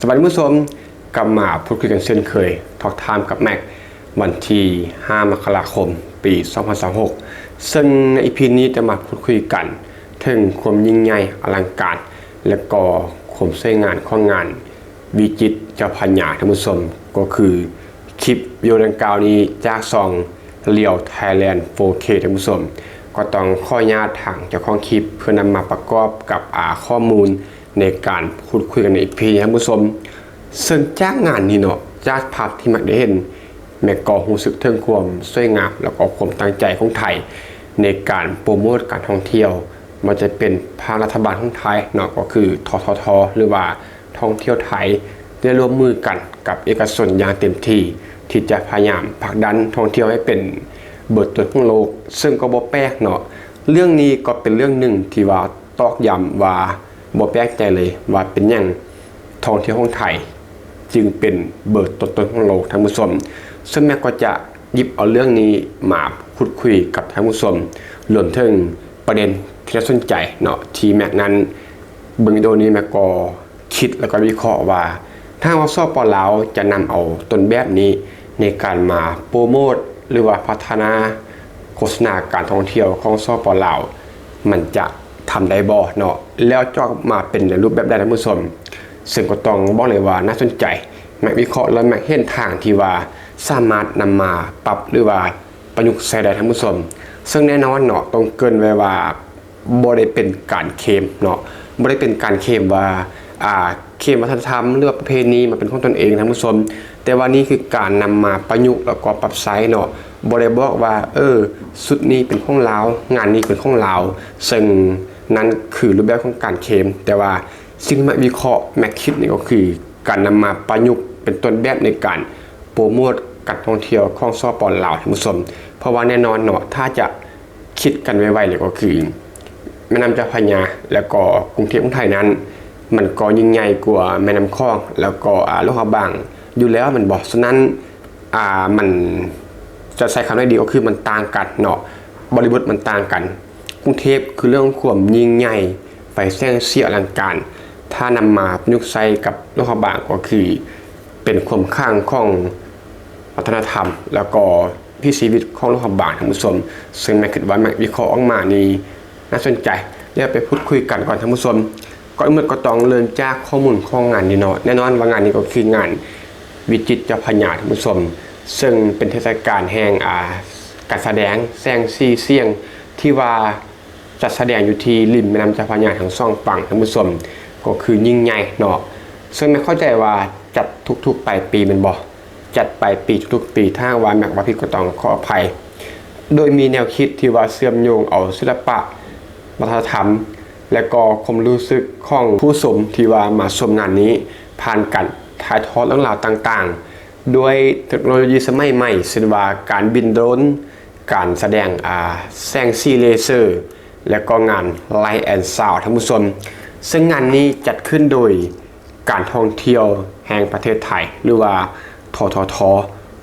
ສະບາຍດີທ່ານຜູ້ຊົມ, ກັບມາພູດຄຸຍກັນເຊັ່ນເຄີຍ, ທອກທາມກັບແມັກ, ວັນທີຫ້າ ມະກະລາຄົມ ປີສອງພັນຊາວຫົກ ເຊິ່ງໃນອີພີນີ້ຈະມາພູດຄຸຍກັນເຖິງຄວາມຍິ່ງໃຫຍ່ອະລັງການ ແລະ ກໍຄວາມສວຍງາມຂອງງານວິຈິດເຈົ້າພະຍາ ທ່ານຜູ້ຊົມ. ກໍຄືຄລິບວິດີໂອດັ່ງກ່າວນີ້ຈາກຊ່ອງ Real Thailand ໂຟເຄ ທ່ານຜູ້ຊົມ. ກໍຕ້ອງຂໍອະນຸຍາດທາງເຈົ້າຂອງຄລິບ ເພື່ອນຳມາປະກອບກັບ ອາ ຂໍ້ມູນ ໃນການພູດຄຸຍກັນໃນອີພີນີ້ ທ່ານຜູ້ຊົມ. ເຊິ່ງຈາກງານນີ້ເນາະ, ຈາກພາບທີ່ແມັກໄດ້ເຫັນ, ແມັກກໍຮູ້ສຶກເຖິງຄວາມສວຍງາມ ແລ້ວກໍຄວາມຕັ້ງໃຈຂອງໄທໃນການໂປຣໂມດການທ່ອງທ່ຽວ, ບໍ່ວ່າຈະເປັນພາກລັດຖະບານຂອງໄທເນາະ, ກໍຄື ທທທ ຫຼືວ່າທ່ອງທ່ຽວໄທ ໄດ້ຮ່ວມມືກັນກັບເອກະຊົນຢ່າງເຕັມທີ່ ທີ່ຈະພະຍາຍາມຜັກດັນທ່ອງທ່ຽວໃຫ້ເປັນເບີຕົ້ນຂອງໂລກ, ເຊິ່ງກໍບໍ່ແປກເນາະ. ເລື່ອງນີ້ກໍເປັນເລື່ອງໜຶ່ງທີ່ວ່າ ຕອກຢ້ຳວ່າບໍ່ແປກໃຈເລີຍວ່າເປັນຫຍັງທ່ອງທ່ຽວຂອງໄທຈຶ່ງເປັນເບີຕົ້ນໆຂອງໂລກ ທ່ານຜູ້ຊົມ. ເຊິ່ງແມັກກໍຈະຫຍິບເອົາເລື່ອງນີ້ມາພູດຄຸຍກັບທ່ານຜູ້ຊົມ, ລວມເຖິງປະເດັນທີ່ໜ້າສົນໃຈເນາະ ທີ່ແມັກນັ້ນເບິ່ງວິດີໂອນີ້ ແມັກກໍຄິດ ແລ້ວກໍວິເຄາະວ່າ ຖ້າຫາກວ່າ ສປປ ລາວ ຈະນຳເອົາຕົ້ນແບບນີ້ໃນການມາໂປຣໂມດ ຫຼືວ່າພັດທະນາໂຄສະນາການທ່ອງທ່ຽວຂອງ ສປປ ລາວ ມັນຈະທຳໄດ້ບໍ່ເນາະ ແລ້ວຈະອອກມາເປັນໃນຮູບແບບໃດ ທ່ານຜູ້ຊົມ. ເຊິ່ງກໍຕ້ອງບອກເລີຍວ່າໜ້າສົນໃຈ, ແມັກວິເຄາະ ແລະ ແມັກເຫັນທາງທີ່ວ່າສາມາດນຳມາປັບ ຫຼືວ່າປະຍຸກໃຊ້ໄດ້ ທ່ານຜູ້ຊົມ. ເຊິ່ງແນ່ນອນເນາະ, ຕ້ອງເກີ່ນໄວ້ວ່າ ບໍ່ໄດ້ເປັນການເຄມເນາະ, ບໍ່ໄດ້ເປັນການເຄມວ່າ ອ່າ ເຄມວັດທະນະທຳ ຫຼືວ່າປະເພນີມາເປັນຂອງຕົນເອງ ທ່ານຜູ້ຊົມ, ແຕ່ວ່ານີ້ຄືການນຳມາປະຍຸກ ແລ້ວກໍປັບໃຊ້ເນາະ. ບໍ່ໄດ້ບອກວ່າ ເອີ ຊຸດນີ້ເປັນຂອງລາວ, ງານນີ້ເປັນຂອງລາວ, ເຊິ່ງນັ້ນຄືຮູບແບບຂອງການເຄມ. ແຕ່ວ່າສິ່ງທີ່ແມັກວິເຄາະ ແມັກຄິດນີ້ກໍຄື ການນຳມາປະຍຸກເປັນຕົ້ນແບບໃນການໂປຣໂມດການທ່ອງທ່ຽວຂອງ ສປປ ລາວ ທ່ານຜູ້ຊົມ. ເພາະວ່າແນ່ນອນເນາະ, ຖ້າຈະ ຄິດກັນໄວໆເລີຍກໍຄື ແມ່ນ້ຳເຈົ້າພະຍາ ແລ້ວກໍກຸງເທບຂອງໄທນັ້ນ ມັນກໍຍິ່ງໃຫຍ່ກວ່າແມ່ນ້ຳຂອງ ແລ້ວກໍ ອາ ຫຼວງພະບາງຢູ່ແລ້ວແມ່ນບໍ່? ສະນັ້ນ ອາ ມັນຈະໃຊ້ຄຳໄດ້ດີກໍຄືມັນຕ່າງກັນເນາະ, ບໍລິບົດມັນຕ່າງກັນ. ກຸງເທບຄືເລື່ອງຂອງຄວາມຍິ່ງໃຫຍ່ ໄຟແສງສີອະລັງການ, ຖ້ານຳມາປະຍຸກໃຊ້ກັບຫຼວງພະບາງກໍຄືເປັນຄວາມຂລັງຂອງ ວັດທະນະທຳ ແລ້ວກໍວິຖີຊີວິດຂອງຫຼວງພະບາງ ທ່ານຜູ້ຊົມ, ເຊິ່ງແມັກຄິດວ່າແມັກວິເຄາະອອກມານີ້ໜ້າສົນໃຈ. ດຽວໄປພູດຄຸຍກັນກ່ອນ ທ່ານຜູ້ຊົມ. ກ່ອນອື່ນໝົດກໍຕ້ອງເລີ່ມຈາກຂໍ້ມູນຂອງງານນີ້ເນາະ. ແນ່ນອນວ່າງານນີ້ກໍຄືງານວິຈິດເຈົ້າພະຍາ ທ່ານຜູ້ຊົມ, ເຊິ່ງເປັນເທດສະການແຫ່ງ ອາ ການສະແດງແສງສີສຽງ ທີ່ວ່າ ຈັດສະແດງຢູ່ທີ່ລິມແມ່ນ້ຳເຈົ້າພະຍາທັງສອງຝັ່ງ ທ່ານຜູ້ຊົມ, ກໍຄືຍິ່ງໃຫຍ່ເນາະ. ເຊິ່ງແມັກເຂົ້າໃຈວ່າຈັດທຸກໆປາຍປີແມ່ນບໍ່? ຈັດປາຍປີທຸກໆປີ, ຖ້າຫາກວ່າແມັກເວົ້າຜິດກໍຕ້ອງຂໍອະໄພ. ໂດຍມີແນວຄິດທີ່ວ່າເຊື່ອມໂຍງເອົາສິລະປະ ວັດທະນະທຳ ແລະ ກໍຄວາມຮູ້ສຶກຂອງຜູ້ຊົມທີ່ວ່າມາຊົມງານນີ້ ຜ່ານການຖ່າຍທອດເລື່ອງລາວຕ່າງໆ ດ້ວຍເຕັກໂນໂລຢີສະໄໝໃໝ່ ເຊັ່ນວ່າການບິນໂດຣນ, ການສະແດງ ອາ ແສງສີເລເຊີ ແລະ ກໍງານ Light and Sound ທ່ານຜູ້ຊົມ. ເຊິ່ງງານນີ້ຈັດຂຶ້ນໂດຍການທ່ອງທ່ຽວແຫ່ງປະເທດໄທ ຫຼືວ່າ ທທທ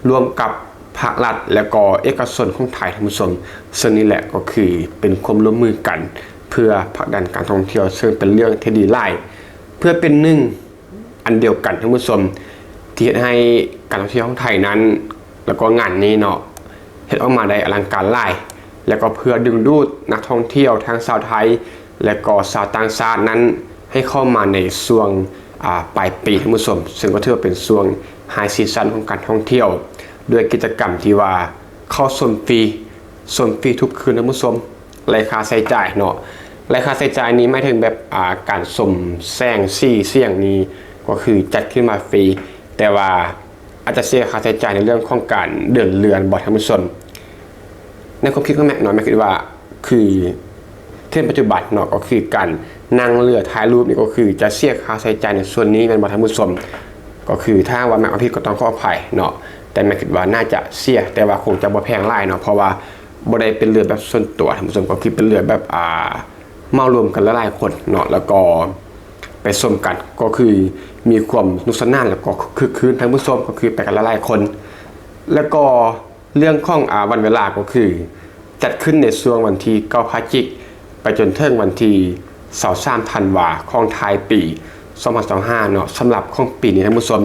ຮ່ວມກັບພາກລັດ ແລະ ກໍເອກະຊົນຂອງໄທ ທ່ານຜູ້ຊົມ. ເຊິ່ງນີ້ແຫຼະກໍຄືເປັນຄວາມຮ່ວມມືກັນ ເພື່ອຜັກດັນການທ່ອງທ່ຽວ, ເຊິ່ງເປັນເລື່ອງທີ່ດີຫຼາຍ ເພື່ອເປັນໜຶ່ງ ອັນດຽວກັນ ທ່ານຜູ້ຊົມ, ທີ່ເຮັດໃຫ້ການທ່ອງທ່ຽວຂອງໄທນັ້ນ ແລ້ວກໍງານນີ້ເນາະ ເຮັດອອກມາໄດ້ອະລັງການຫຼາຍ, ແລ້ວກໍເພື່ອດຶງດູດນັກທ່ອງທ່ຽວທັງຊາວໄທ ແລະ ກໍຊາວຕ່າງຊາດນັ້ນ ໃຫ້ເຂົ້າມາໃນຊ່ວງ ອາ ປາຍປີ ທ່ານຜູ້ຊົມ, ເຊິ່ງກໍຖືວ່າເປັນຊ່ວງ High Season ຂອງການທ່ອງທ່ຽວ, ດ້ວຍກິດຈະກຳທີ່ວ່າເຂົ້າຊົມຟຣີ, ຊົມຟຣີທຸກຄືນ ທ່ານຜູ້ຊົມ. ໄຮ້ຄ່າໃຊ້ຈ່າຍເນາະ, ໄຮ້ຄ່າໃຊ້ຈ່າຍນີ້ໝາຍເຖິງແບບ ອາ ການຊົມແສງສີສຽງນີ້ ກໍຄືຈັດຂຶ້ນມາຟຣີ, ແຕ່ວ່າອາດຈະເສຍຄ່າໃຊ້ຈ່າຍໃນເລື່ອງຂອງການເດີນເຮືອບໍ່ ທ່ານຜູ້ຊົມ. ໃນຄວາມຄິດຂອງແມັກເນາະ, ແມັກຄິດວ່າຄືເທຣນປັດຈຸບັນເນາະ ກໍຄືການນັ່ງເຮືອຖ່າຍຮູບນີ້ ກໍຄືຈະເສຍຄ່າໃຊ້ຈ່າຍໃນສ່ວນນີ້ແມ່ນບໍ່ ທ່ານຜູ້ຊົມ? ກໍຄືຖ້າຫາກວ່າແມັກເວົ້າຜິດກໍຕ້ອງຂໍອະໄພເນາະ, ແຕ່ແມັກຄິດວ່າໜ້າຈະເສຍ, ແຕ່ວ່າຄົງຈະບໍ່ແພງຫຼາຍເນາະ, ເພາະວ່າ ບໍ່ໄດ້ເປັນເຮືອແບບສ່ວນຕົວ ທ່ານຜູ້ຊົມ, ກໍຄືເປັນເຮືອແບບ ອ່າ ເໝົາລວມກັນຫຼາຍໆຄົນເນາະ ແລ້ວກໍໄປຊົມກັນ, ກໍຄືມີຄວາມສະໜຸກສະໜານ ແລ້ວກໍຄຶກຄື້ນ ທ່ານຜູ້ຊົມ, ກໍຄືໄປກັນຫຼາຍໆຄົນ. ແລ້ວກໍເລື່ອງຂອງ ອ່າ ວັນເວລາ ກໍຄືຈັດຂຶ້ນໃນຊ່ວງວັນທີເກົ້າພະຈິກ ໄປຈົນເຖິງວັນທີຊາວສາມທັນວາຂອງທ້າຍປີ ສອງພັນຊາວຫ້າເນາະ ສຳລັບຂອງປີນີ້ທ່ານຜູ້ຊົມ.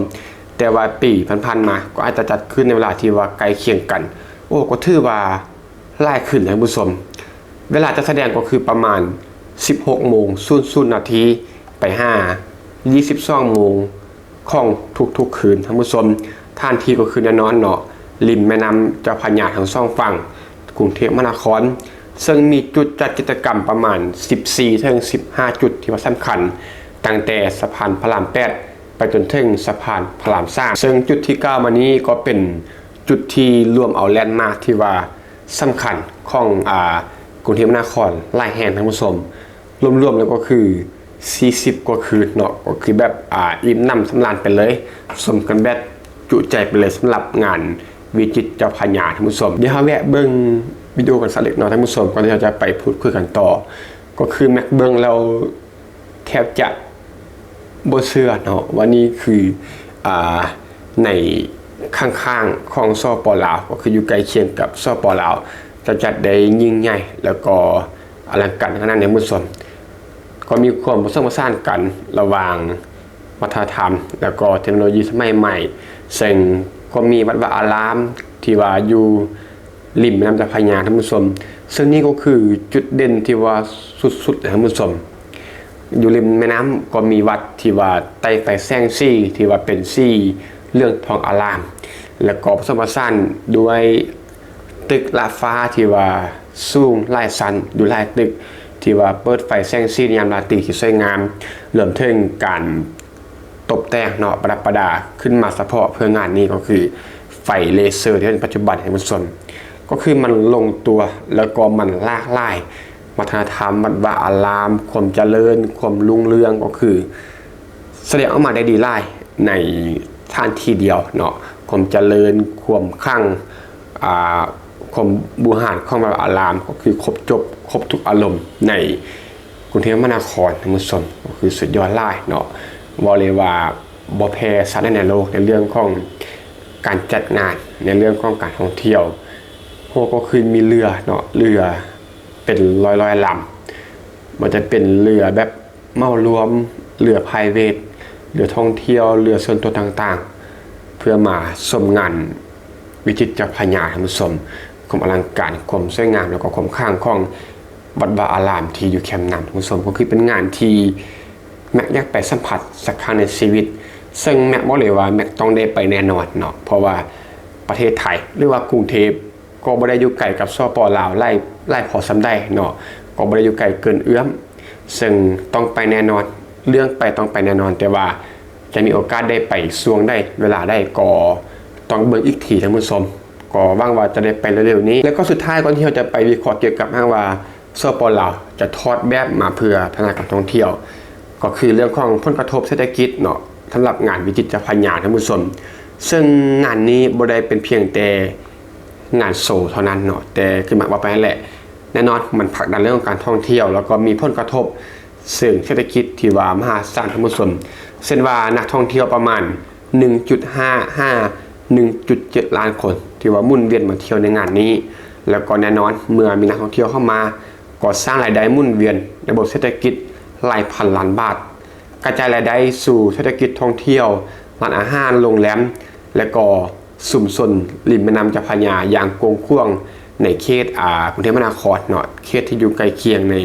ແຕ່ວ່າປີຜ່ານໆມາກໍອາດຈະຈັດຂຶ້ນໃນເວລາທີ່ວ່າໃກ້ຄຽງກັນ. ໂອ້ ກໍຖືວ່າຫຼາຍຂຶ້ນທ່ານຜູ້ຊົມ. ເວລາຈັດສະແດງກໍຄືປະມານສິບຫົກໂມງສູນສູນນາທີ ໄປຫາ ຊາວສອງໂມງຂອງທຸກໆຄືນທ່ານຜູ້ຊົມ. ສະຖານທີ່ກໍຄືແນ່ນອນເນາະ ລິມແມ່ນ້ຳເຈົ້າພະຍາທັງສອງຝັ່ງ ກຸງເທບມະຫານະຄອນ ເຊິ່ງມີຈຸດຈັດກິດຈະກຳປະມານສິບສີ່ເຖິງສິບຫ້າຈຸດທີ່ວ່າສຳຄັນ ຕັ້ງແຕ່ສະພານພະລາມແປດ ໄປຈົນເຖິງສະພານພະລາມສາມ. ເຊິ່ງຈຸດທີ່ກ່າວມານີ້ກໍເປັນຈຸດທີ່ລວມເອົາແລນມາກທີ່ວ່າສຳຄັນຂອງ ອາ ກຸງເທບມະຫານະຄອນຫຼາຍແຫ່ງທ່ານຜູ້ຊົມ. ລວມໆແລ້ວກໍຄືສີ່ສິບກວ່າຄືນເນາະ ກໍຄືແບບ ອາ ອີ່ມໜຳສຳລານໄປເລີຍ ຊົມກັນແບບຈຸໃຈໄປເລີຍ ສຳລັບງານວິຈິດເຈົ້າພະຍາທ່ານຜູ້ຊົມ. ດຽວເຮົາແວະເບິ່ງວິດີໂອກັນສັກເລັກນ້ອຍທ່ານຜູ້ຊົມ ກ່ອນທີ່ເຮົາຈະໄປພູດຄຸຍກັນຕໍ່. ກໍຄືແມັກເບິ່ງແລ້ວແທບຈະບໍ່ເຊື່ອເນາະ ວ່ານີ້ຄື ອາ ໃນຂ້າງໆຂອງ ສປ ລາວ ກໍຄືຢູ່ໃກ້ຄຽງກັບ ສປ ລາວ ຈະຈັດໄດ້ຍິ່ງໃຫຍ່ ແລ້ວກໍອະລັງການຂະໜາດໃຫຍ່ ທ່ານຜູ້ຊົມ. ກໍມີຄວາມປະສົມປະສານກັນລະຫວ່າງວັດທະນະທຳ ແລ້ວກໍເທັກໂນໂລຢີສະໄໝໃໝ່ ເຊິ່ງກໍມີວັດວາອາລາມທີ່ວ່າຢູ່ລິມແມ່ນ້ຳເຈົ້າພະຍາທ່ານຜູ້ຊົມ. ເຊິ່ງນີ້ກໍຄືຈຸດເດັ່ນທີ່ວ່າສຸດໆເລີຍທ່ານຜູ້ຊົມ. ຢູ່ລິມແມ່ນ້ຳກໍມີວັດທີ່ວ່າໄຕ້ໄຟແສງສີ ທີ່ວ່າເປັນສີເຫຼືອງທອງອາລາມ ແລ້ວກໍປະສົມປະສານດ້ວຍ ຕຶກລະຟ້າທີ່ວ່າສູງຫຼາຍຊັ້ນ ຢູ່ຫຼາຍຕຶກ ທີ່ວ່າເປີດໄຟແສງສີໃນຍາມລາຕີທີ່ສວຍງາມ ລວມເຖິງການຕົບແຕ່ງເນາະ ປະດັບປະດາຂຶ້ນມາສະເພາະເພື່ອງານນີ້ ກໍຄືໄຟເລເຊີທີ່ເຫັນປັດຈຸບັນໃຫ້ທ່ານຜູ້ຊົມ. ກໍຄືມັນລົງຕົວ ແລ້ວກໍມັນຫຼາກຫຼາຍ ວັດທະນະທຳ ວັດວາອາລາມ ຄວາມຈະເລີນ ຄວາມຮຸ່ງເຮືອງ ກໍຄື ສະແດງອອກມາໄດ້ດີຫຼາຍໃນສະຖານທີ່ດຽວເນາະ ຄວາມຈະເລີນ ຄວາມຂລັງ ອາ ຄວາມບູຮານຂອງວັດວາອາລາມ ກໍຄືຄົບຈົບ ຄົບທຸກອາລົມໃນກຸງເທບມະຫານະຄອນ ທ່ານຜູ້ຊົມ ກໍຄືສຸດຍອດຫຼາຍເນາະ. ເວົ້າເລີຍວ່າບໍ່ແພ້ຊາດໃດໃນໂລກ ໃນເລື່ອງຂອງການຈັດງານ ໃນເລື່ອງຂອງການທ່ອງທ່ຽວ. ໂຮ ກໍຄືມີເຮືອເນາະ ເຮືອເປັນຮ້ອຍໆລຳ ບໍ່ວ່າຈະເປັນເຮືອແບບ ເໝົາລວມ ເຮືອ private ເຮືອທ່ອງທ່ຽວ ເຮືອສ່ວນຕົວຕ່າງໆ ເພື່ອມາຊົມງານວິຈິດເຈົ້າພະຍາ ທ່ານຜູ້ຊົມ. ຄວາມອະລັງການ ຄວາມສວຍງາມ ແລ້ວກໍຄວາມຂລັງຂອງວັດວາອາລາມທີ່ຢູ່ແຄມນ້ຳ ທ່ານຜູ້ຊົມ ກໍຄືເປັນງານທີ່ແມັກຢາກໄປສຳຜັດສັກຄັ້ງໃນຊີວິດ ເຊິ່ງແມັກບອກເລີຍວ່າແມັກຕ້ອງໄດ້ໄປແນ່ນອນເນາະ ເພາະວ່າປະເທດໄທ ຫຼືວ່າກຸງເທບ ກໍບໍ່ໄດ້ຢູ່ໄກກັບ ສປ ລາວ ຫຼາຍ ຫຼາຍພໍສ່ຳໃດເນາະ ກໍບໍ່ໄດ້ຢູ່ໄກເກີນເອື້ອມ ເຊິ່ງຕ້ອງໄປແນ່ນອນ ເລື່ອງໄປຕ້ອງໄປແນ່ນອນ ແຕ່ວ່າຈະມີໂອກາດໄດ້ໄປຊ່ວງໃດ ເວລາໃດ ກໍຕ້ອງເບິ່ງອີກທີ ທ່ານຜູ້ຊົມ. ກໍຫວັງວ່າຈະໄດ້ໄປເລັວໆນີ້. ແລ້ວກໍສຸດທ້າຍ ກ່ອນທີ່ເຮົາຈະໄປວິເຄາະກ່ຽວກັບຫາງວ່າ ສປ ລາວ ຈະຖອດແບບມາເພື່ອພັດທະນາການທ່ອງທ່ຽວ ກໍຄືເລື່ອງຂອງຜົນກະທົບເສດຖະກິດເນາະ ສຳລັບງານວິຈິດເຈົ້າພະຍາ ທ່ານຜູ້ຊົມ. ເຊິ່ງງານນີ້ບໍ່ໄດ້ເປັນພຽງແຕ່ ງານໂຊເທົ່ານັ້ນເນາະ ແຕ່ຄືມັກເວົ້າໄປຫັ້ນແຫຼະ ແນ່ນອນມັນຜັກດັນເລື່ອງຂອງການທ່ອງທ່ຽວ ແລ້ວກໍມີຜົນກະທົບເຊີງເສດຖະກິດທີ່ວ່າມະຫາສານ ທ່ານຜູ້ຊົມ. ເຊັ່ນວ່ານັກທ່ອງທ່ຽວປະມານໜຶ່ງຈຸດຫ້າ ຫາ ໜຶ່ງຈຸດເຈັດລ້ານຄົນ ທີ່ວ່າໝູນວຽນມາທ່ຽວໃນງານນີ້ ແລ້ວກໍແນ່ນອນເມື່ອມີນັກທ່ອງທ່ຽວເຂົ້າມາ ກໍສ້າງລາຍໄດ້ໝູນວຽນໃນລະບົບເສດຖະກິດຫຼາຍພັນລ້ານບາດ ກະຈາຍລາຍໄດ້ສູ່ເສດຖະກິດທ່ອງທ່ຽວ, ຮ້ານອາຫານ, ໂຮງແຮມ ແລະກໍຊຸມຊົນລິມແມ່ນ້ຳເຈົ້າພະຍາຢ່າງກວ້າງຂວາງໃນເຂດ ອາ ກຸງເທບມະຫານະຄອນເນາະ, ເຂດທີ່ຢູ່ໃກ້ຄຽງໃນ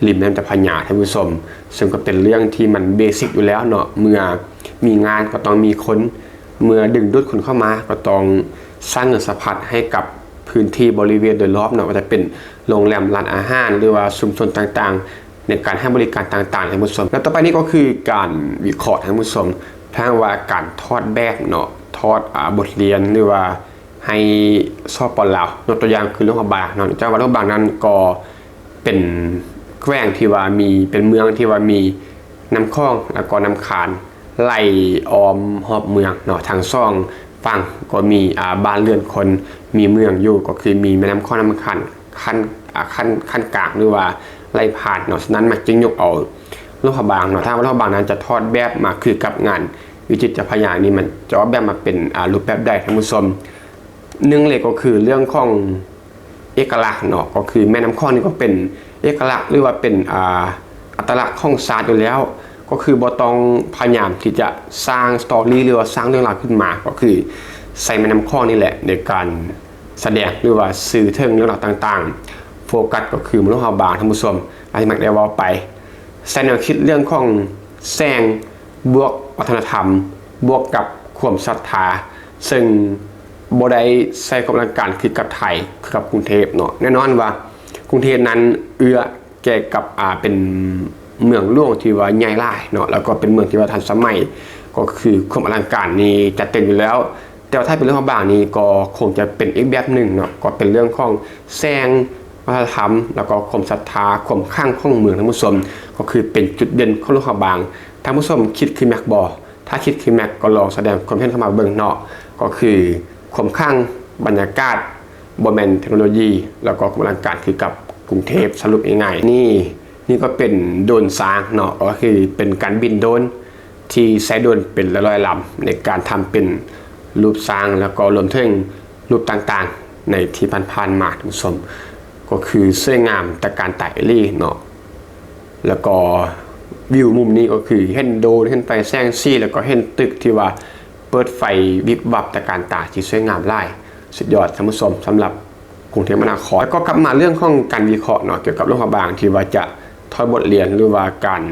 ລິມແມ່ນ້ຳເຈົ້າພະຍາ ທ່ານຜູ້ຊົມ, ເຊິ່ງກໍເປັນເລື່ອງທີ່ມັນເບສິກຢູ່ແລ້ວເນາະ, ເມື່ອມີງານກໍຕ້ອງມີຄົນ, ເມື່ອດຶງດູດຄົນເຂົ້າມາກໍຕ້ອງສ້າງເງິນສະພັດໃຫ້ກັບພື້ນທີ່ບໍລິເວນໂດຍລອບເນາະ, ວ່າຈະເປັນໂຮງແຮມ, ຮ້ານອາຫານ ຫຼືວ່າຊຸມຊົນຕ່າງໆ ໃນການໃຫ້ບໍລິການຕ່າງໆ ທ່ານຜູ້ຊົມ. ແລະຕໍ່ໄປນີ້ກໍຄືການວິເຄາະ ທ່ານຜູ້ຊົມ, ຖ້າຫາກວ່າການຖອດແບບເນາະ, ຖອດ ອາ ບົດຮຽນ ຫຼືວ່າໃຫ້ ສປ ລາວ ຍົກຕົວຢ່າງຄືຫຼວງພະບາງເນາະ, ເນື່ອງຈາກວ່າຫຼວງພະບາງນັ້ນກໍເປັນແຂວງທີ່ວ່າມີ ເປັນເມືອງທີ່ວ່າມີນ້ຳຂອງ ແລ້ວກໍນ້ຳຄານໄຫຼອ້ອມຮອບເມືອງເນາະ, ທັງສອງຝັ່ງກໍມີ ອາ ບ້ານເຮືອນຄົນ, ມີເມືອງຢູ່ ກໍຄືມີແມ່ນ້ຳຂອງ ນ້ຳຄານ ຂັ້ນ ອາ ຂັ້ນ ຂັ້ນກາງ ຫຼືວ່າໄຫຼຜ່ານເນາະ, ສະນັ້ນມັກຈຶ່ງຍົກເອົາຫຼວງພະບາງເນາະ. ຖ້າວ່າຫຼວງພະບາງນັ້ນຈະຖອດແບບມາຄືກັບງານວິຈິດເຈົ້າພະຍານີ້ ມັນຈະອອກແບບມາເປັນ ອາ ຮູບແບບໃດ ທ່ານຜູ້ຊົມ? ໜຶ່ງເລີຍກໍຄືເລື່ອງຂອງເອກະລັກເນາະ, ກໍຄືແມ່ນ້ຳຂອງນີ້ກໍເປັນເອກະລັກ ຫຼືວ່າເປັນ ອາ ອັດຕະລັກຂອງຊາດຢູ່ແລ້ວ, ກໍຄືບໍ່ຕ້ອງພະຍາຍາມທີ່ຈະສ້າງສະຕໍຣີ ຫຼືວ່າສ້າງເລື່ອງລາວຂຶ້ນມາ ກໍຄືໃຊ້ແມ່ນ້ຳຂອງນີ້ແຫຼະໃນການສະແດງ ຫຼືວ່າສື່ເຖິງເລື່ອງລາວຕ່າງໆ. ໂຟກັສກໍຄືເມືອງຫຼວງພະບາງ ທ່ານຜູ້ຊົມ ອາດຈະແມ່ນໄດ້ເວົ້າໄປ ໃຊ້ແນວຄິດເລື່ອງຂອງແສງ ບວກວັດທະນະທຳ ບວກກັບຄວາມສັດທາ ເຊິ່ງບໍ່ໄດ້ໃຊ້ຄວາມອະລັງການຄືກັບໄທ ຄືກັບກຸງເທບເນາະ. ແນ່ນອນວ່າກຸງເທບນັ້ນເອື້ອແກ່ກັບ ອາ ເປັນເມືອງຫຼວງທີ່ວ່າໃຫຍ່ຫຼາຍເນາະ ແລ້ວກໍເປັນເມືອງທີ່ວ່າທັນສະໄໝ ກໍຄືຄວາມອະລັງການນີ້ຈັດເຕັມຢູ່ແລ້ວ. ແຕ່ວ່າຖ້າເປັນເລື່ອງຂອງບາງນີ້ກໍຄົງຈະເປັນອີກແບບໜຶ່ງເນາະ ກໍເປັນເລື່ອງຂອງແສງ ວັດທະນະທຳ ແລ້ວກໍຄວາມສັດທາ ຄວາມຂລັງຂອງເມືອງ ທ່ານຜູ້ຊົມ ກໍຄືເປັນຈຸດເດັ່ນຂອງຫຼວງພະບາງ. ທ່ານຜູ້ຊົມຄິດຄືແມັກບໍ່? ຖ້າຄິດຄືແມັກກໍລອງສະແດງຄວາມເຫັນເຂົ້າມາເບິ່ງເນາະ. ກໍຄືຄວາມຂລັງ ບັນຍາກາດ ບໍ່ແມ່ນເທັກໂນໂລຢີ ແລ້ວກໍກຳລັງການຄືກັບກຸງເທບ. ສະຫຼຸບງ່າຍໆ ນີ້ ນີ້ກໍເປັນໂດຣນຊ້າງເນາະ ກໍຄືເປັນການບິນໂດຣນທີ່ໃຊ້ໂດຣນເປັນຮ້ອຍໆລຳ ໃນການທຳເປັນຮູບຊ້າງ ແລ້ວກໍລວມເຖິງຮູບຕ່າງໆ ໃນທີ່ຜ່ານໆມາ ທ່ານຜູ້ຊົມ ກໍຄືສວຍງາມຕະການຕາອີ່ຫຼີເນາະ. ແລ້ວກໍວິວມຸມນີ້ກໍຄືເຫັນໂດຣນ ເຫັນໄຟແສງສີ ແລ້ວກໍເຫັນຕຶກທີ່ວ່າເປີດໄຟວິບວັບຕະການຕາທີ່ສວຍງາມຫຼາຍ. ສຸດຍອດ ທ່ານຜູ້ຊົມ ສຳລັບ ກຸງເທບມະຫານະຄອນ. ແລ້ວກໍກັບມາເລື່ອງຂອງການວິເຄາະເນາະ ກ່ຽວກັບຫຼວງພະບາງ ທີ່ວ່າຈະຖອດບົດຮຽນ ຫຼືວ່າການ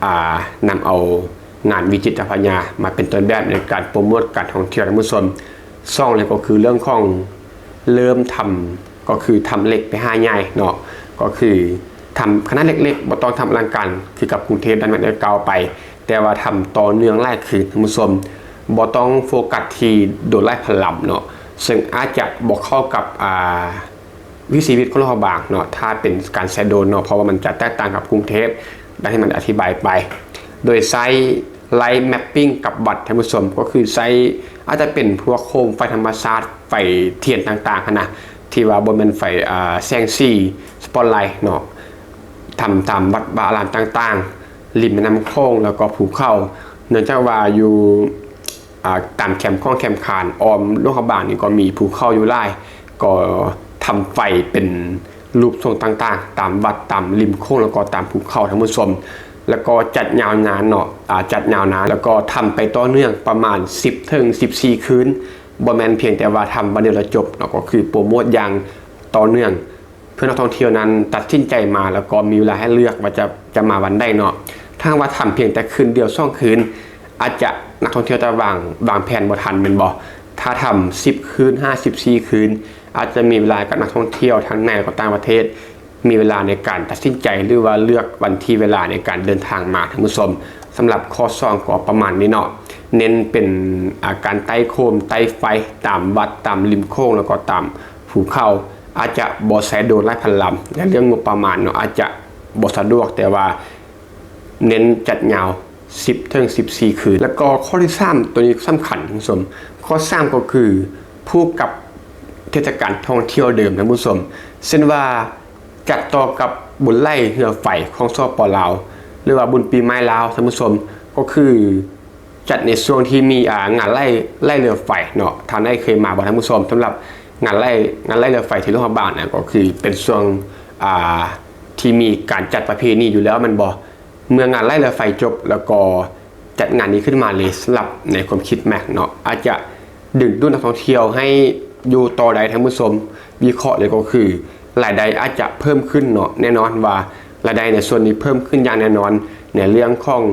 ອ່າ ນຳເອົາງານວິຈິດຕະພັນຍາມາເປັນຕົ້ນແບບໃນການໂປຣໂມດການທ່ອງທ່ຽວ ທ່ານຜູ້ຊົມ. ສອງເລີຍກໍຄືເລື່ອງຂອງເລີ່ມທຳ ກໍຄືທຳເລັກໄປຫາໃຫຍ່ເນາະ ກໍຄືທຳຂະໜາດເລັກໆ ບໍ່ຕ້ອງທຳອະລັງການຄືກັບກຸງເທບ ດັ່ງທີ່ໄດ້ກ່າວໄປ. ແຕ່ວ່າທຳຕໍ່ເນື່ອງຫຼາຍຄືນ ທ່ານຜູ້ຊົມ ບໍ່ຕ້ອງໂຟກັສທີ່ໂດຣນຫຼາຍພັນລຳເນາະ ເຊິ່ງອາດຈະບໍ່ເຂົ້າກັບ ອ່າ ວິຖີຊີວິດຂອງຫຼວງພະບາງເນາະ ຖ້າເປັນການໃຊ້ໂດຣນເນາະ ເພາະວ່າມັນຈະແຕກຕ່າງກັບກຸງເທບ ດັ່ງທີ່ມັນອະທິບາຍໄປ ໂດຍໃຊ້ໄລແມັບປິງກັບວັດ ທ່ານຜູ້ຊົມ ກໍຄືໃຊ້ ອາດຈະເປັນພວກໂຄມໄຟທຳມະຊາດ ໄຟທຽນຕ່າງໆຫັ້ນນະ ທີ່ວ່າບໍ່ແມ່ນໄຟ ອ່າ ແສງສີ ສະປອດໄລເນາະ ທຳຕາມວັດວາອາຣາມຕ່າງໆ ລິມແມ່ນ້ຳຂອງ ແລ້ວກໍພູເຂົາ ເນື່ອງຈາກວ່າຢູ່ ອ່າ ຕາມແຄມຂອງແຄມຄານ ອ້ອມຫຼວງພະບາງນີ້ກໍມີພູເຂົາຢູ່ຫຼາຍ ກໍທຳໄຟເປັນຮູບຊົງຕ່າງໆ ຕາມວັດ ຕາມລິມໂຂງ ແລ້ວກໍຕາມພູເຂົາ ທ່ານຜູ້ຊົມ. ແລ້ວກໍຈັດຍາວນານເນາະ ອ່າ ຈັດຍາວນານ ແລ້ວກໍທຳໄປຕໍ່ເນື່ອງປະມານສິບເຖິງສິບສີ່ຄືນ ບໍ່ແມ່ນພຽງແຕ່ວ່າທຳວັນດຽວແລ້ວຈົບເນາະ ກໍຄືໂປຣໂມດຢ່າງຕໍ່ເນື່ອງ ເພື່ອນັກທ່ອງທ່ຽວນັ້ນຕັດສິນໃຈມາ ແລ້ວກໍມີເວລາໃຫ້ເລືອກວ່າຈະ ຈະມາວັນໃດເນາະ. ຖ້າຫາກວ່າທຳພຽງແຕ່ຄືນດຽວສອງຄືນ ອາດຈະ ນັກທ່ອງທ່ຽວຈະວາງ ວາງແຜນບໍ່ທັນແມ່ນບໍ່? ຖ້າທຳສິບຄືນ ຫາສິບສີ່ຄືນ ອາດຈະມີເວລາໃຫ້ກັບນັກທ່ອງທ່ຽວທັງໃນ ແລະ ກໍຕ່າງປະເທດ ມີເວລາໃນການຕັດສິນໃຈ ຫຼືວ່າເລືອກວັນທີເວລາໃນການເດີນທາງມາ ທ່ານຜູ້ຊົມ. ສຳລັບຂໍ້ສອງກໍປະມານນີ້ເນາະ ເນັ້ນເປັນ ອາ ການໄຕ້ໂຄມໄຕ້ໄຟຕາມວັດ ຕາມລິມໂຂງ ແລ້ວກໍຕາມພູເຂົາ ອາດຈະບໍ່ໃຊ້ໂດຣນຫຼາຍພັນລຳ ແລະ ເລື່ອງງົບປະມານເນາະ ອາດຈະບໍ່ສະດວກ ແຕ່ວ່າເນັ້ນຈັດຍາວສິບເຖິງສິບສີ່ຄືນ. ແລ້ວກໍຂໍ້ທີສາມ ໂຕນີ້ສຳຄັນ ທ່ານຜູ້ຊົມ ຂໍ້ສາມກໍຄືຜູກກັບເທດສະການທ່ອງທ່ຽວເດີມ ທ່ານຜູ້ຊົມ ເຊັ່ນວ່າ ຈັດຕໍ່ກັບບຸນໄຫຼເຮືອໄຟຂອງ ສປ ລາວ ຫຼືວ່າບຸນປີໃໝ່ລາວ ທ່ານຜູ້ຊົມ ກໍຄືຈັດໃນຊ່ວງທີ່ມີ ອາ ງານໄຫຼ ໄຫຼເຮືອໄຟເນາະ. ທ່ານໄດ້ເຄີຍມາບໍ່ ທ່ານຜູ້ຊົມ? ສຳລັບງານໄຫຼ ງານໄຫຼເຮືອໄຟທີ່ຫຼວງພະບາງນະ ກໍຄືເປັນຊ່ວງ ອາ ທີ່ມີການຈັດປະເພນີຢູ່ແລ້ວແມ່ນບໍ່? ເມື່ອງານໄຫຼເຮືອໄຟຈົບ ແລ້ວກໍຈັດງານນີ້ຂຶ້ນມາເລີຍ ສຳລັບໃນຄວາມຄິດແມັກເນາະ ອາດຈະ ດຶງດູດນັກທ່ອງທ່ຽວໃຫ້ຢູ່ຕໍ່ໄດ້ ທ່ານຜູ້ຊົມ. ວິເຄາະເລີຍກໍຄືລາຍໄດ້ອາດຈະເພີ່ມຂຶ້ນເນາະ ແນ່ນອນວ່າລາຍໄດ້ໃນສ່ວນນີ້ເພີ່ມຂຶ້ນຢ່າງແນ່ນອນ ໃນເລື່ອງຂອງ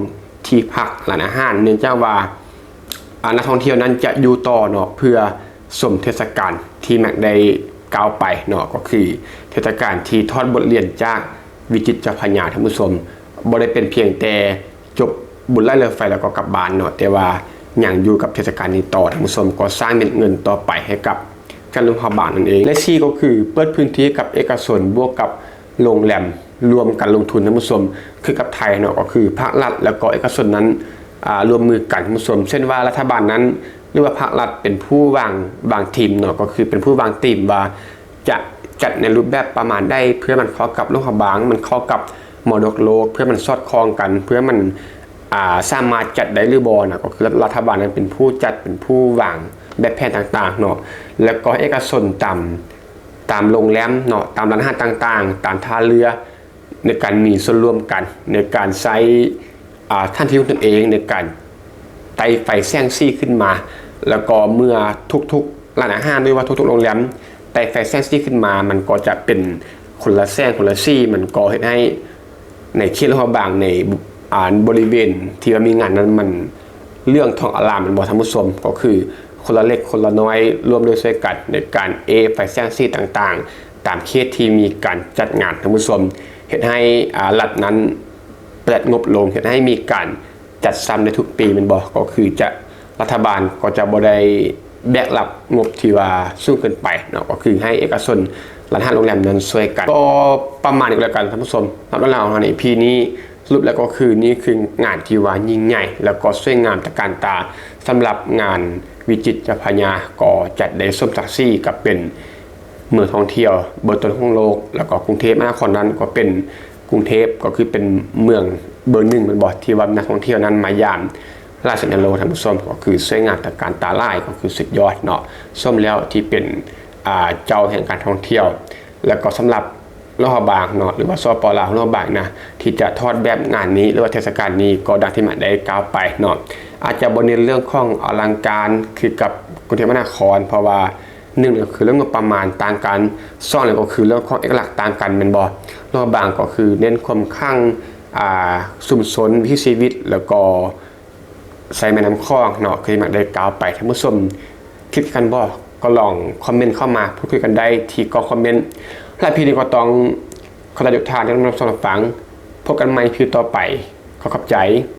ທີ່ພັກ ຮ້ານອາຫານ ເນື່ອງຈາກວ່າ ອາ ນັກທ່ອງທ່ຽວນັ້ນຈະຢູ່ຕໍ່ເນາະ ເພື່ອຊົມເທດສະການທີ່ແມັກໄດ້ກ່າວໄປເນາະ ກໍຄືເທດສະການທີ່ຖອດບົດຮຽນຈາກວິກິດເຈົ້າພະຍາ ທ່ານຜູ້ຊົມ. ບໍ່ໄດ້ເປັນພຽງແຕ່ ຈົບບຸນໄຫຼເຮືອໄຟແລ້ວກໍກັບບ້ານເນາະ ແຕ່ວ່າຍັງຢູ່ກັບເທດສະການນີ້ຕໍ່ ທ່ານຜູ້ຊົມ ກໍສ້າງເມັດເງິນຕໍ່ໄປໃຫ້ກັບຈັງຫວັດຫຼວງພະບາງນັ້ນເອງ. ແລະ ສີ່ ກໍຄືເປີດພື້ນທີ່ໃຫ້ກັບເອກະຊົນ ບວກກັບໂຮງແຮມ ຮ່ວມກັນລົງທຶນ ທ່ານຜູ້ຊົມ ຄືກັບໄທເນາະ ກໍຄືພາກລັດ ແລ້ວກໍເອກະຊົນນັ້ນ ອາ ຮ່ວມມືກັນ ທ່ານຜູ້ຊົມ. ເຊັ່ນວ່າລັດຖະບານນັ້ນ ຫຼືວ່າພາກລັດເປັນຜູ້ວາງ ວາງທີມເນາະ ກໍຄືເປັນຜູ້ວາງທີມວ່າ ຈະຈັດໃນຮູບແບບປະມານໃດ ເພື່ອມັນເຂົ້າກັບຫຼວງພະບາງ ມັນເຂົ້າກັບມໍລະດົກໂລກ ເພື່ອມັນສອດຄ່ອງກັນ ເພື່ອມັນ ອາ ສາມາດຈັດໄດ້ຫຼືບໍ່ນະ ກໍຄືລັດຖະບານນັ້ນເປັນຜູ້ຈັດ ເປັນຜູ້ວາງແບບແຜນຕ່າງໆເນາະ ແລ້ວກໍເອກະຊົນຕາມ ຕາມໂຮງແຮມເນາະ ຕາມຮ້ານອາຫານຕ່າງໆ ຕາມທ່າເຮືອ ໃນການມີສ່ວນຮ່ວມກັນ ໃນການໃຊ້ ອາ ທ່ານທີ່ລົງທຶນເອງໃນການໄຕ່ໄຟແສງສີຂຶ້ນມາ ແລ້ວກໍເມື່ອທຸກໆຮ້ານອາຫານ ຫຼືວ່າທຸກໆໂຮງແຮມໄຕ່ໄຟແສງສີຂຶ້ນມາ ມັນກໍຈະເປັນຄົນລະແສງຄົນລະສີ ມັນກໍເຮັດໃຫ້ໃນເຂດຫຼວງພະບາງ ໃນ ອາ ບໍລິເວນທີ່ວ່າມີງານນັ້ນ ມັນເຫຼືອງທອງອາລາມແມ່ນບໍ່ທ່ານຜູ້ຊົມ? ກໍຄືຄົນລະເລັກຄົນລະນ້ອຍ ຮ່ວມດ້ວຍຊ່ວຍກັນໃນການເອໄຟແສງສີຕ່າງໆ ຕາມເຂດທີ່ມີການຈັດງານທ່ານຜູ້ຊົມ ເຮັດໃຫ້ ອາ ລັດນັ້ນປະຢັດງົບລົງ ເຮັດໃຫ້ມີການຈັດຊ້ຳໃນທຸກປີແມ່ນບໍ່? ກໍຄືຈະ ລັດຖະບານກໍຈະບໍ່ໄດ້ແບກຮັບງົບທີ່ວ່າສູງເກີນໄປເນາະ ກໍຄືໃຫ້ເອກະຊົນ ຮ້ານອາຫານໂຮງແຮມນັ້ນຊ່ວຍກັນ. ກໍປະມານນີ້ກໍແລ້ວກັນທ່ານຜູ້ຊົມ ສຳລັບເລື່ອງລາວໃນອີພີນີ້ ສະຫຼຸບແລ້ວກໍຄືນີ້ຄືງານທີ່ວ່າຍິ່ງໃຫຍ່ ແລ້ວກໍສວຍງາມຕະການຕາ ສຳລັບງານວິຈິດເຈົ້າພະຍາ ກໍຈັດໄດ້ສົມສັກສີກັບເປັນເມືອງທ່ອງທ່ຽວເບີຕົ້ນຂອງໂລກ ແລ້ວກໍກຸງເທບມະຫານະຄອນນັ້ນກໍເປັນ ກຸງເທບກໍຄືເປັນເມືອງເບີໜຶ່ງແມ່ນບໍ່ ທີ່ວ່ານັກທ່ອງທ່ຽວນັ້ນມາຢາມຫຼາຍສຸດໃນໂລກທ່ານຜູ້ຊົມ ກໍຄືສວຍງາມຕະການຕາຫຼາຍ ກໍຄືສຸດຍອດເນາະ ສົມແລ້ວທີ່ເປັນ ອາ ເຈົ້າແຫ່ງການທ່ອງທ່ຽວ. ແລ້ວກໍສຳລັບຫຼວງພະບາງເນາະ ຫຼືວ່າ ສປ ລາວ ຫຼວງພະບາງນະ ທີ່ຈະຖອດແບບງານນີ້ ຫຼືວ່າເທດສະການນີ້ ກໍດັ່ງທີ່ມາໄດ້ກ່າວໄປເນາະ ອາດຈະບໍ່ເນັ້ນເລື່ອງຂອງອະລັງການຄືກັບກຸງເທບມະຫານະຄອນ ເພາະວ່າ ໜຶ່ງກໍຄືເລື່ອງງົບປະມານຕ່າງກັນ ສອງແລ້ວກໍຄືເລື່ອງຂອງເອກະລັກຕ່າງກັນແມ່ນບໍ່? ຫຼວງພະບາງກໍຄືເນັ້ນຄວາມຄັງ ອາ ຊຸມຊົນ ວິຖີຊີວິດ ແລ້ວກໍໃຊ້ແມ່ນ້ຳຂອງເນາະ ຄືທີ່ມາໄດ້ກ່າວໄປ ທ່ານຜູ້ຊົມຄິດຄືກັນບໍ່? ກໍລອງຄອມເມັນເຂົ້າມາພູດຄຸຍກັນໄດ້ທີ່ກ່ອງຄອມເມັນ ແລະ ພີນີ້ກໍຕ້ອງຂໍລາທຸກທ່ານທີ່ຮັບຊົມຮັບຟັງ ພົບກັນໃໝ່ພີຕໍ່ໄປ ຂໍຂອບໃຈ.